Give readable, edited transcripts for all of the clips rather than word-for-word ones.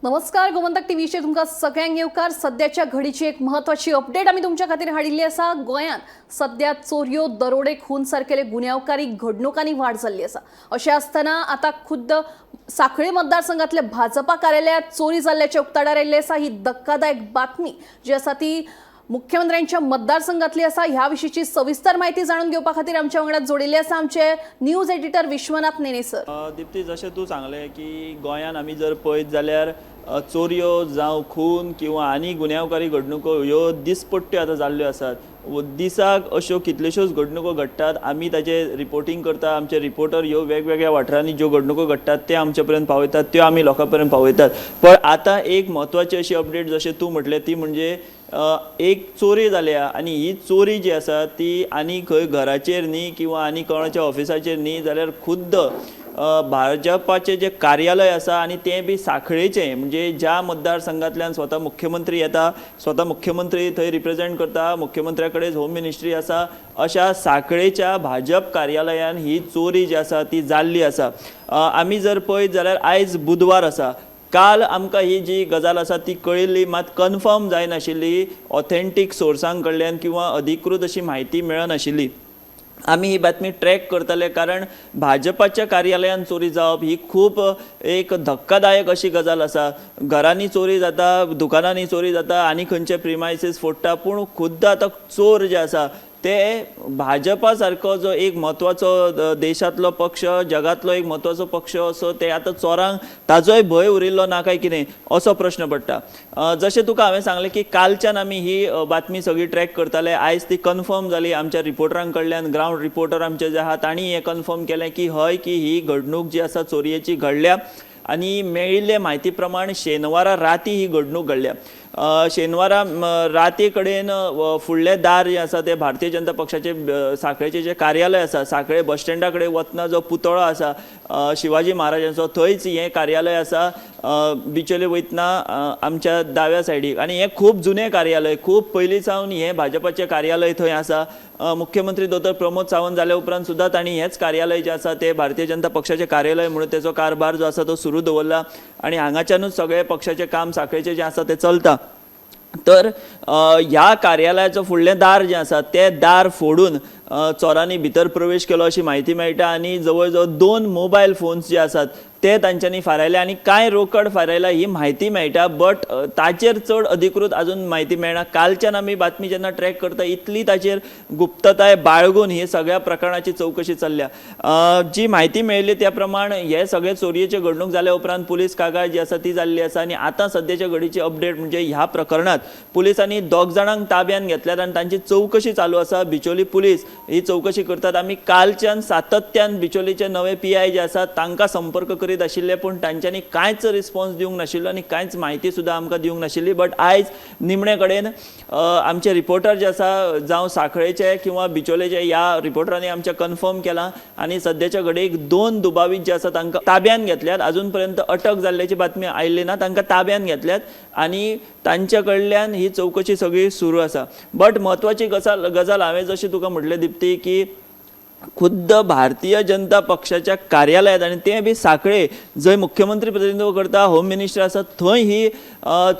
नमस्कार, गोमंतक टीव्हीचेर तुमकां सगळ्यांक येवकार. सद्याच्या घडीची एक म्हत्वाची अपडेट आमी तुमच्या खातीर हाडिल्ली आसा. गोंयांत सद्या चोरयो, दरोडे, खून सारकेले गुन्यांवकारी घडणुकांनी वाड जाल्ली आसा. अशें आसतना आतां खुद्द साखळी मतदारसंघातल्या भाजपा कार्यालयात चोरी जाल्ल्याचें उक्ताडार आयिल्लें आसा. ही धक्कादायक बातमी जी आसा ती मुख्यमंत्र्यांच्या मतदारसंघातली आसा. ह्या विशींची सविस्तर माहिती जाणून घेवपा खातीर आमच्या वांगडा जोडिल्ले आसा आमचे न्यूज एडिटर विश्वनाथ नेने सर. दिप्ती, जशें तूं सांगलें की गोंयान आमी जर पळयत जाल्यार चोरयो जावं खून किंवा आनी गुन्यांवकारी घडणुको ह्यो दिसपट्ट्यो आतां जाल्ल्यो आसात. दिसाक अश्यो कितल्योश्योच घडणुको घडटात. आमी ताजें रिपोर्टींग करता. आमचे रिपोर्टर ह्यो वेगवेगळ्या वाठारांनी ज्यो घडणुको घडटात ते आमचे पर्यंत पावयतात, त्यो आमी लोकां पर्यंत पावयतात. पण आतां एक म्हत्वाची अशी अपडेट, जशें तूं म्हटलें, ती म्हणजे एक चोरी जाल्या आनी ही चोरी जी आसा ती आनी खंय घराचेर न्ही किंवा आनी कोणाच्या ऑफिसाचेर न्ही, जाल्यार खुद्द भाजपाचें जें कार्यालय आसा आनी तें बी साखळेचें, म्हणजे ज्या मतदारसंघांतल्यान स्वता मुख्यमंत्री येता, स्वता मुख्यमंत्री थंय रिप्रेझेंट करता, मुख्यमंत्र्या कडेन होम मिनिस्ट्री आसा, अशा साखळेच्या भाजप कार्यालयान ही चोरी जी आसा ती जाल्ली आसा. आमी जर पळयत जाल्यार आयज बुधवार आसा. काल आमकां ही जी गजाल आसा ती कळिल्ली, मात कन्फर्म जायनाशिल्ली. ऑथेंटीक सोर्सां कडल्यान किंवा अधिकृत अशी म्हायती मेळनाशिल्ली. आमी ही बातमी ट्रॅक करतले, कारण भाजपाच्या कार्यालयान चोरी जावप ही खूब एक धक्कादायक अशी गजाल आसा. घरांनी चोरी जाता, दुकानांनी चोरी जाता आनी खंयचे प्रिमायसीस फोडटा, पूण खुद्द आतां चोर जे आसा ते भाजपा सारको जो एक म्हत्वाचो देशांतलो पक्ष, जगांतलो एक म्हत्वाचो पक्ष असो, ते आतां चोरांक ताजोय भंय उरिल्लो ना काय कितें असो प्रश्न पडटा. जशें तुका हांवें सांगलें की कालच्यान आमी ही बातमी सगळी ट्रॅक करताले. आयज ती कन्फर्म जाली आमच्या रिपोर्टरां कडल्यान. ग्रावंड रिपोर्टर आमचे जे आहा तांणी हें कन्फर्म केलें की हय, की ही घडणूक जी आसा चोरयेची घडल्या आनी मेळिल्ले म्हायती प्रमाण शेनवारा राती ही घडणूक घडल्या. शेनवारा राती कडेन फुडलें दार जें आसा तें भारतीय जनता पक्षाचे साखळेचें जें कार्यालय आसा, साखळे बस स्टँडा कडेन वतना जो पुतळो आसा शिवाजी महाराजांचो, थंयच हें कार्यालय आसा, बिचोले वयतना आमच्या दाव्या सायडीक. आनी हें खूब जुनें कार्यालय, खूब पयलीं सावन हें भाजपाचें कार्यालय थंय आसा. मुख्यमंत्री दोतोर प्रमोद सावंत जाल्या उपरांत सुद्दां तांणी हेंच कार्यालय जें आसा तें भारतीय जनता पक्षाचें कार्यालय म्हणून तेचो कारभार जो आसा तो सुरू दवरला आनी हांगाच्यानूच सगळें पक्षाचें काम साखळेचें जें आसा तें चलता. तर ह्या कार्यालयाचो फुडलें दार जें आसा तें दार फोडून चोरांनी भितर प्रवेश केलो अशी म्हायती मेळटा आनी जवळ जवळ 2 मोबायल फोन्स जे आसात ते तांच्यांनी फारायले आनी कांय रोकड फारायला ही म्हायती मेळटा, बट ताचेर चड अधिकृत अजून म्हायती मेळना. कालच्यान आमी बातमी जेन्ना ट्रॅक करता, इतली ताचेर गुप्तताय बाळगून ही सगळ्या प्रकरणाची चवकशी चल्ल्या. जी म्हायती मेळिल्ली त्या प्रमाण हे सगळे चोरयेचे घडणूक जाल्या उपरांत पुलीस कागाळ जी आसा ती जाल्ली आसा आनी आतां सद्याच्या घडीची अपडेट म्हणजे ह्या प्रकरणात पुलिसांनी 2 जाणांक ताब्यात घेतल्यात आनी तांची चवकशी चालू आसा. बिचोली पुलीस ही चवकशी करतात. आमी कालच्यान सातत्यान बिचोलीचे नवे PI जे आसात तांकां संपर्क करीत आशिल्ले, पूण तांच्यांनी कांयच रिस्पॉन्स दिवंक नाशिल्लो आनी कांयच म्हायती सुद्दां आमकां दिवंक नाशिल्ली. बट आयज निमणे कडेन आमचे रिपोर्टर जे आसा, जावं साखळेचे किंवा बिचोलेचे, ह्या रिपोर्टरांनी आमचे कन्फर्म केलां आनी सद्याच्या घडयेक 2 दुबावीत जे आसा तांकां ताब्यान घेतल्यात. अजून पर्यंत अटक जाल्ल्याची बातमी आयिल्ली ना. तांकां ताब्यान घेतल्यात आनी तांच्या कडल्यान ही चवकशी सगळी सुरू आसा. बट म्हत्वाची गजाल हांवें जशी तुका म्हटलें दिप्ती, की खुद्द भारतीय जनता पक्षाच्या कार्यालयात आनी तें बी साखळे, जंय मुख्यमंत्री प्रतिनिधित्व करता, होम मिनिस्टर आसा, थंय ही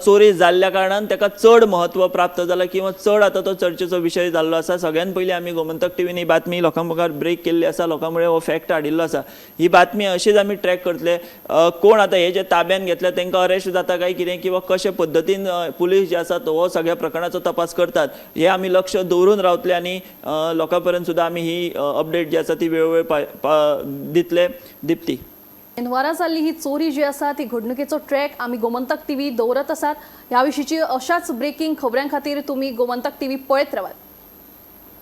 चोरी जाल्ल्या कारणान ताका चड म्हत्व प्राप्त जालां किंवा चड आतां तो चर्चेचो विशय जाल्लो आसा. सगळ्यान पयलीं आमी गोमंतक टीव्हीन ही बातमी लोकां मुखार ब्रेक केल्ली आसा, लोकां मुळे हो फॅक्ट हाडिल्लो आसा. ही बातमी अशीच आमी ट्रॅक करतले. कोण आतां हे जे ताब्यान घेतल्या तांकां अरेस्ट जाता काय कितें किंवा कशे पद्दतीन पुलीस जे आसात हो सगळ्या प्रकरणाचो तपास करतात हे आमी लक्ष दवरून रावतले आनी लोकां पर्यंत सुद्दां आमी ही अपडेट जी आसा ती वेळोवेळ दितले. दिप्ती, शेनवारा जाल्ली ही चोरी जी आसा ती घडणुकेचो ट्रॅक आमी गोमंतक टीव्ही दवरत आसात. ह्या विशींची अशाच ब्रेकिंग खबरां खातीर तुमी गोमंतक टीव्ही पळयत रावात.